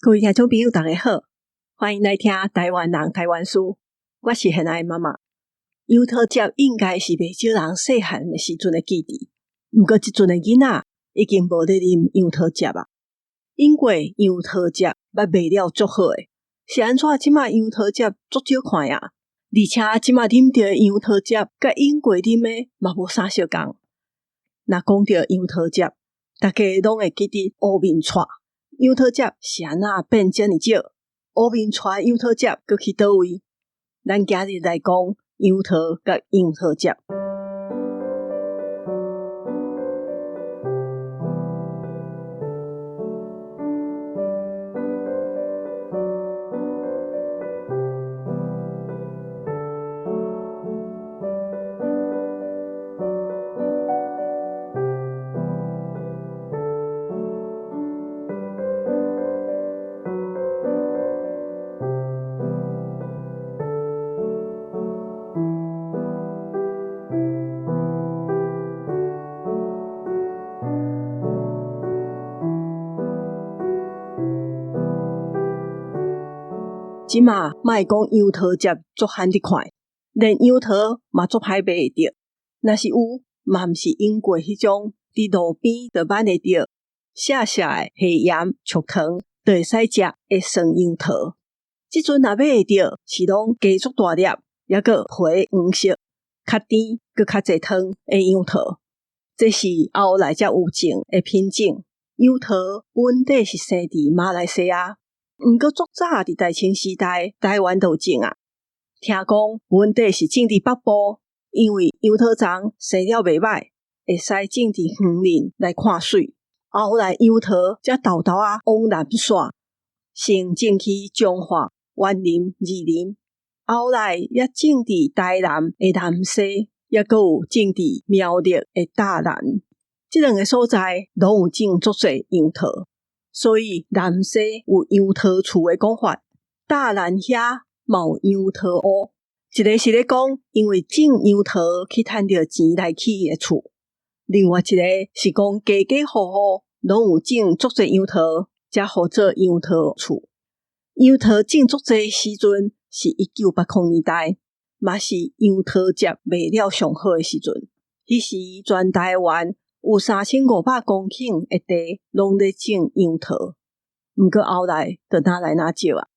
各位聽眾朋友，大家好，歡迎來聽台灣人台灣事。我是現愛媽媽。楊桃汁應該是袂少人細漢的時陣會記得，毋過這陣的囡仔已經無咧啉楊桃汁啊。英國楊桃汁捌賣了足好的，是按怎這馬楊桃汁足少看啊？而且這馬啉著的楊桃汁，佮英國啉的嘛無啥相仝。若講著楊桃汁，大家攏會記得烏面蔡。楊桃汁是按怎變遮爾少？烏面蔡楊桃汁閣去佗位？咱今日來講楊桃佮楊桃汁。這馬莫講楊桃汁足罕佇看，連楊桃嘛足歹買會著。若是有，嘛毋是英國彼種佇路邊就挽會著，寫寫的下鹽淥糖就會使食的酸楊桃。這陣若買會著，是攏加足大粒，猶閣皮黃色，較甜，閣較濟糖的楊桃。這是後來才有種的品種。楊桃本底是生佇馬來西亞。毋過足早佇大清時代，台灣就有種啊。聽講本底是種佇北部，因為楊桃欉生了袂䆀，會使種佇園林來看媠。後來楊桃才沓沓仔往南徙，先種去彰化、員林、士林，後來也種佇台南的南勢，猶閣有種佇苗栗的大蘭。這兩个所在攏有種足濟楊桃。所以南勢有楊桃厝的講法，大蘭遐嘛有楊桃屋。一个是咧講，因為種楊桃去趁著錢來起的厝；另外一个是講家家戶戶攏有種足濟楊桃，才號做楊桃厝。楊桃種足濟時陣是1980年代，嘛是楊桃汁賣了上好的時陣。彼時全台灣有3500公頃的地攏咧種楊桃，毋過後來就愈來愈少啊。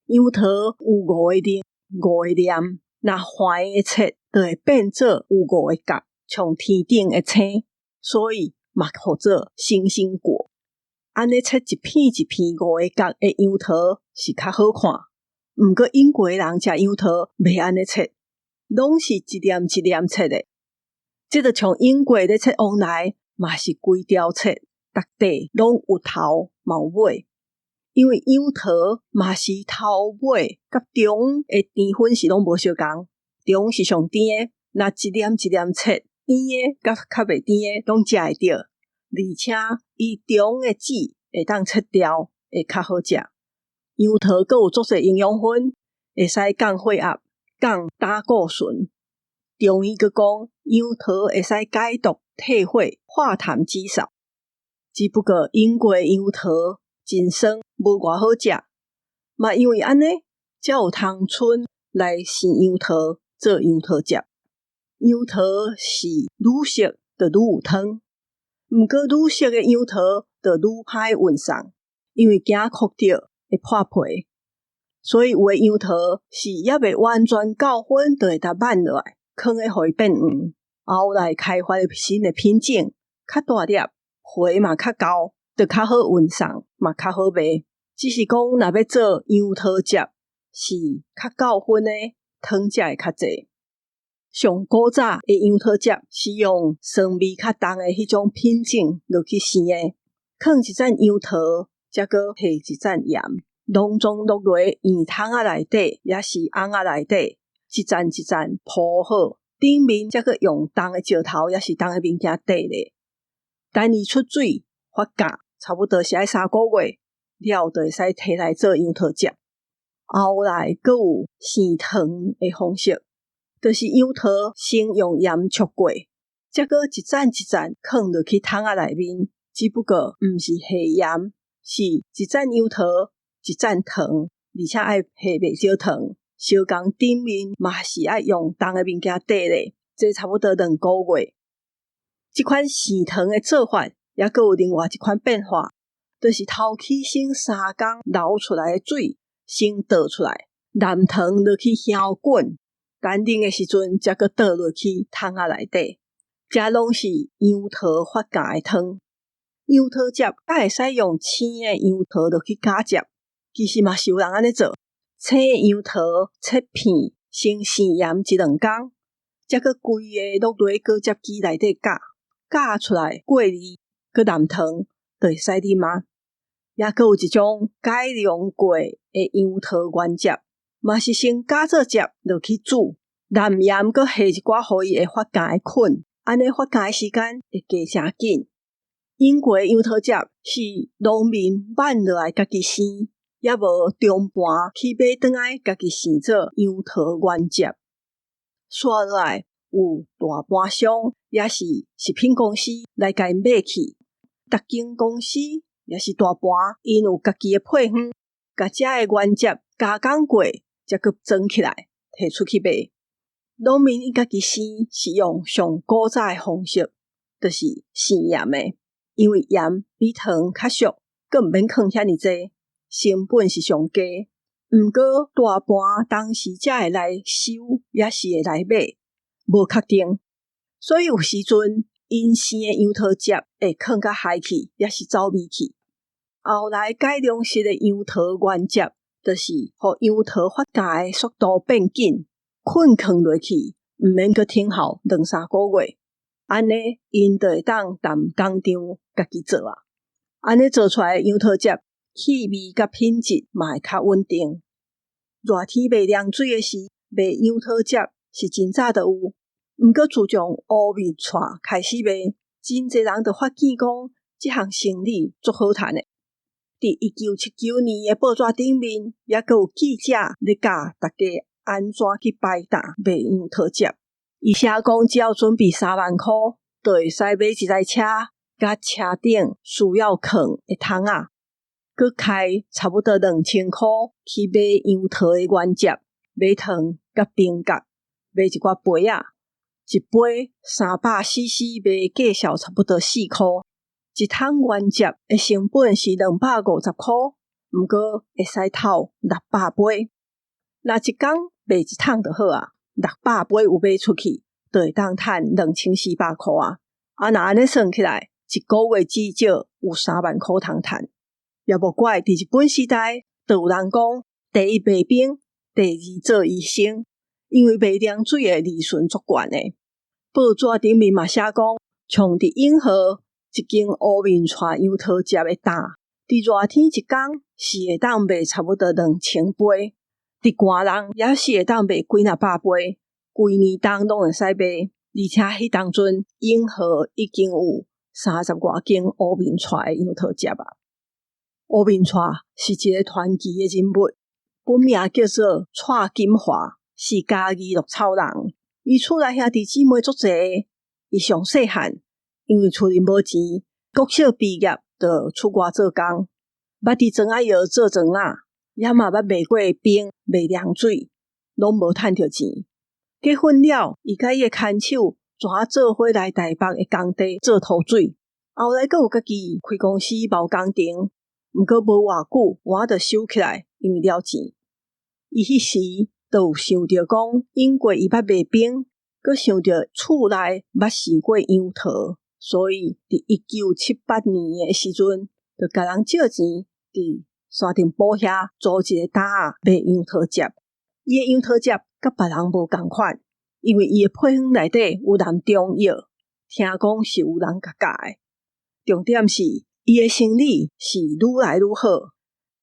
楊桃有五个仁，五個粒，若橫的切就會變做有五个角，像天頂的星，所以嘛號做星星果。按呢切一片一片五个角的楊桃是較好看，毋過英國人食楊桃袂按呢切，攏是一粒一粒切的。這就像英國咧切旺來，嘛是規條切，逐塊攏有頭嘛有尾。因為楊桃嘛是頭尾佮中的甜分是攏無相仝，中是上甜的，若一粒一粒切，甜的佮較袂甜的攏食會著，而且伊中的籽會當切掉，會較好食。楊桃閣有足濟營養分，會使降血壓、降膽固醇。中醫閣講，楊桃會使解毒、退火、化痰止嗽。只不過英國的楊桃真酸，無偌好食。嘛因為按呢，才有通賰來生楊桃做楊桃汁。楊桃是愈熟就愈有糖，毋過愈熟的楊桃就愈歹運送，因為驚焐著會破皮。所以有的楊桃是猶未完全夠粉，就會共挽落來。囥咧，予伊變黃，後來開發新的品種，較大粒，皮嘛較厚，就較好運送，嘛較好賣。只是講，若欲做楊桃汁，是較夠粉的糖才會較濟。上古早的楊桃汁是用酸味較重的彼種品種落去生的，囥一盞楊桃，才閣下一盞鹽，攏總落落圓桶仔內底，抑是甕仔內底。一層一層鋪好，頂面才閣用重的石頭，抑是重的物件綴咧。等伊出水發酵，差不多是愛3個月了，就會使提來做楊桃汁。後來閣有生糖的方式，就是楊桃先用鹽焯過，才閣一層一層囥落去桶仔內面，只不過毋是下鹽，是一棧楊桃一棧糖，而且愛下袂少糖。相仝頂面嘛是愛用重的物件綴咧，這差不多2個月。這款生糖的做法，猶閣有另外一款變化，就是頭起先3工流出來的水，先倒出來，淋糖落去香滾，等冷的時陣才閣倒落去桶仔內底。這攏是楊桃發酵的湯。楊桃汁閣會使用青的楊桃落去加汁，其實嘛是有人按呢做，青楊桃切片，先生醃一兩工，才閣規个落佇果汁機內底絞，絞出來過濾，閣淋糖，就會使啉啊。猶閣有一種改良過的楊桃原汁，嘛是先加做汁落去煮，淋鹽閣下一寡予伊會發酵的菌，按呢發酵的時間會加誠緊。英國楊桃汁是農民挽落來家己生，猶無中盤去買轉來家己生做楊桃原汁。煞落來有大盤商，抑是食品公司來共𪜶買去。逐間公司抑是大盤，𪜶有家己的配方，共遮的原汁加工過，才閣裝起來，提出去賣。農民𪜶家己生是用上古早的方式，就是生鹽的。因為鹽比糖較俗，閣毋免囥遐爾濟，成本是上低。毋過大盤當時才會來收，抑是會來買，無確定。所以有時陣𪜶生的楊桃汁會囥甲害去，抑是走味去。後來改良式的楊桃原汁，就是予楊桃發酵的速度變緊，菌囥落去，毋免閣等候兩三個月。按呢，𪜶就會當踮工廠家己做啊。按呢做出來的楊桃汁，氣味佮品質嘛會較穩定。熱天賣涼水的時，賣楊桃汁是真早就有。毋過自從烏面蔡開始賣，真濟人就發現講，這項生理足好趁的。佇1979年的報紙頂面，猶閣有記者咧教大家按怎去擺檔賣楊桃汁。伊寫講，只要準備3萬箍，就會使買一台車，佮車頂需要囥的桶仔，閣開差不多2000箍去買楊桃的原汁，買糖佮冰角，買一寡杯仔，一杯300 cc 賣價數差不多4箍。一桶原汁的成本是250箍，毋過會使透600杯。若一工賣一桶就好啊。600杯有賣出去，就會當趁2400箍啊！啊，若按呢算起來，一個月至少有3萬箍通趁。也無怪佇日本時代，就有人講，第一賣冰，第二做醫生，因為賣涼水的利潤足懸的。報紙頂面嘛寫講，像佇永和一間烏面蔡楊桃汁的檔，佇熱天一工是會當賣差不多2000杯。佇寒人也是會當賣幾若百杯，規年冬攏會使賣。而且彼當陣永和已經有三十外間烏面蔡的楊桃汁啊。烏面蔡是一个傳奇的人物，本名叫做蔡金華，是嘉義鹿草人。伊厝內兄弟姊妹足濟，伊上細漢，因為厝裡無錢，國小畢業就出外做工，捌佇庄仔窯做庄仔，也嘛捌賣過冰、賣涼水，攏無趁著錢。結婚了，伊佮伊的牽手，轉做伙來台北的工地做塗水。後來閣有家己開公司包工程，毋過無偌久，換就收起來，因為了錢。伊彼時就有想著講，英國伊捌賣冰，閣想著厝內捌生過楊桃，所以佇1978年的時陣，就共人借錢，佇山頂埔遐租一個擔仔賣楊桃汁。伊的楊桃汁佮別人無仝款，因為伊的配方內底有淋中藥，聽講是有人共教的。重點是伊的生理是愈來愈好，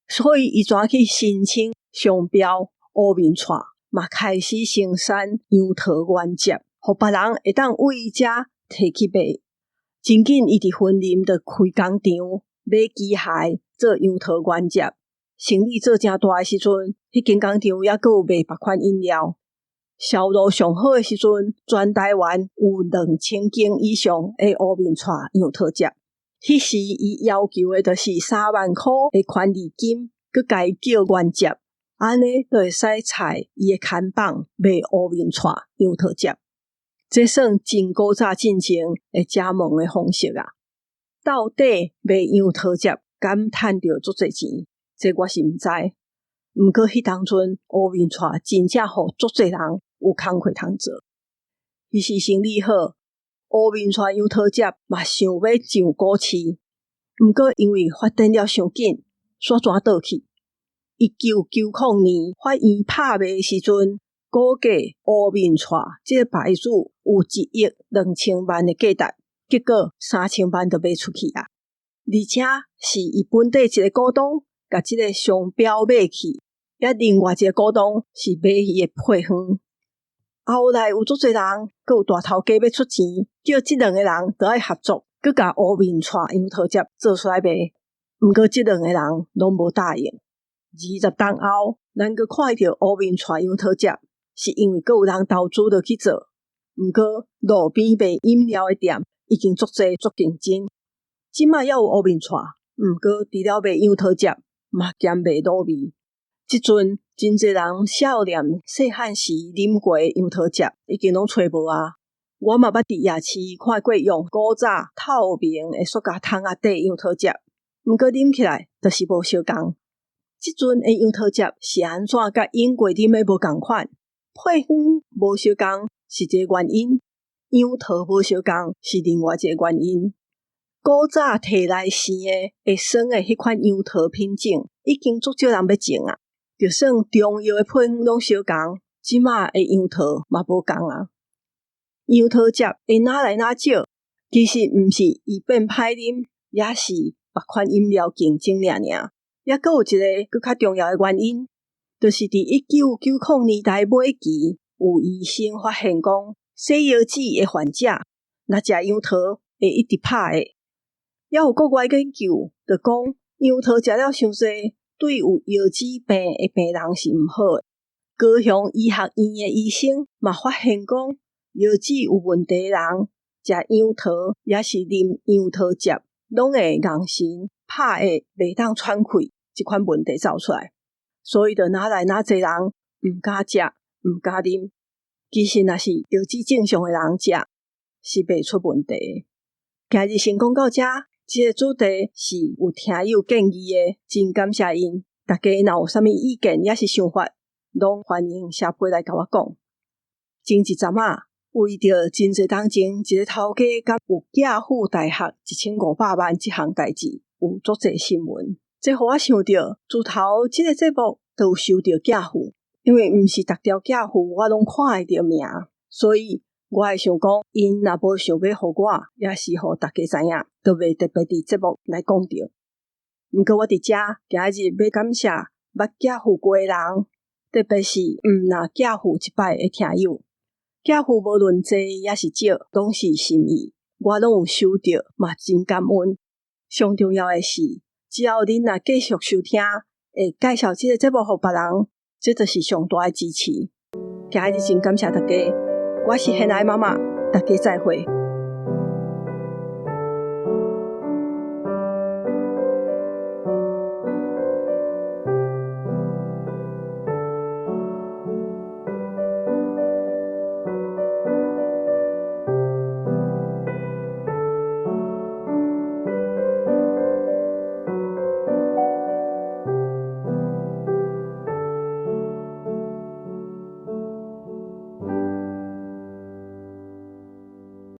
所以伊轉去申請商標烏面蔡，嘛開始生產楊桃原汁，予別人會當為伊遮提去賣。真緊伊佇雲林就開工廠買機械做楊桃原汁，生意做誠大的時陣，彼間工廠猶閣有賣別款飲料。銷路上好的時陣，全台灣有2000間以上的烏面蔡楊桃汁。彼時伊要求的就是3萬箍的權利金，閣共伊叫原汁，按呢就會使採伊的看板賣烏面蔡楊桃汁。這算真古早進前的加盟的方式啊！到底賣楊桃汁敢趁著足濟錢？這我是毋知。毋過彼當陣烏面蔡真正予足濟人有工課通做。彼時生理好，烏面蔡楊桃汁嘛想欲上股市，毋過因為發展了傷緊，煞轉倒去。1990年法院拍賣時陣，估計烏面蔡這個牌子有1億2千萬的價值，結果3000萬就賣出去啊！而且是伊本底一個股東共這個商標買去，抑另外一個股東是買伊的配方。後來有足濟人，閣有大頭家欲出錢，叫這兩個人著愛合作，閣共烏面蔡楊桃汁做出來賣。毋過這兩個人攏無答應。20冬後，咱閣看會著烏面蔡楊桃汁，是因為閣有人投資落去做。毋過路邊賣飲料的店已經足濟足競爭，這擺猶有烏面蔡，毋過除了賣楊桃汁，嘛兼賣滷味。這陣真濟人少年細漢時啉過的楊桃汁已經攏揣無啊！我嘛捌佇夜市看過用古早透明的塑膠桶仔底楊桃汁，毋過啉起來就是無相仝。這陣的楊桃汁是按怎佮飲過啉的無仝款？配方無相仝是一個原因，楊桃無相仝是另外一個原因。古早提來生的會酸的彼款楊桃品種已經足少人欲種啊！就算中藥的配方攏相仝，這馬的楊桃嘛無仝啊。楊桃汁會愈來愈少，其實毋是伊變歹啉，也是別款飲料競爭爾爾。抑閣有一個閣較重要的原因，就是佇1990年代尾期，有醫生發現講，洗腰子的患者若食楊桃會一直拍嗝。抑有國外研究就講，楊桃食了傷濟，對有腰子病的病人是毋好的。高雄醫學院的醫生嘛發現講，腰子有問題的人食楊桃，抑是啉楊桃汁，攏會硬神拍嗝，袂當喘氣，這款問題走出來。所以就愈來愈濟人毋敢食，毋敢啉。其實若是腰子正常的人食，是袂出問題。今日先講到這，這個主題是有聽友建議的，真感謝𪜶。大家若有啥物意見抑是想法，攏歡迎寫批來共我講。前一陣仔，為著真濟冬前一個頭家佮有寄付大學1500萬這項代誌，有足濟新聞。這予我想著，自頭這個節目都有收著寄付，因為毋是逐條寄付我攏看會著名，所以我會想講，𪜶若無想欲予我，抑是予大家知影，就袂特別佇節目來講著。毋過我佇遮今日欲感謝捌寄付過的人，特別是毋若寄付一擺的聽友。寄付無論濟抑是少，攏是心意，我攏有收著，嘛真感恩。上重要的是，只要恁若繼續收聽，會介紹這個節目予別人，這就是上大的支持。今日真感謝大家，我是現愛媽媽，大家再會。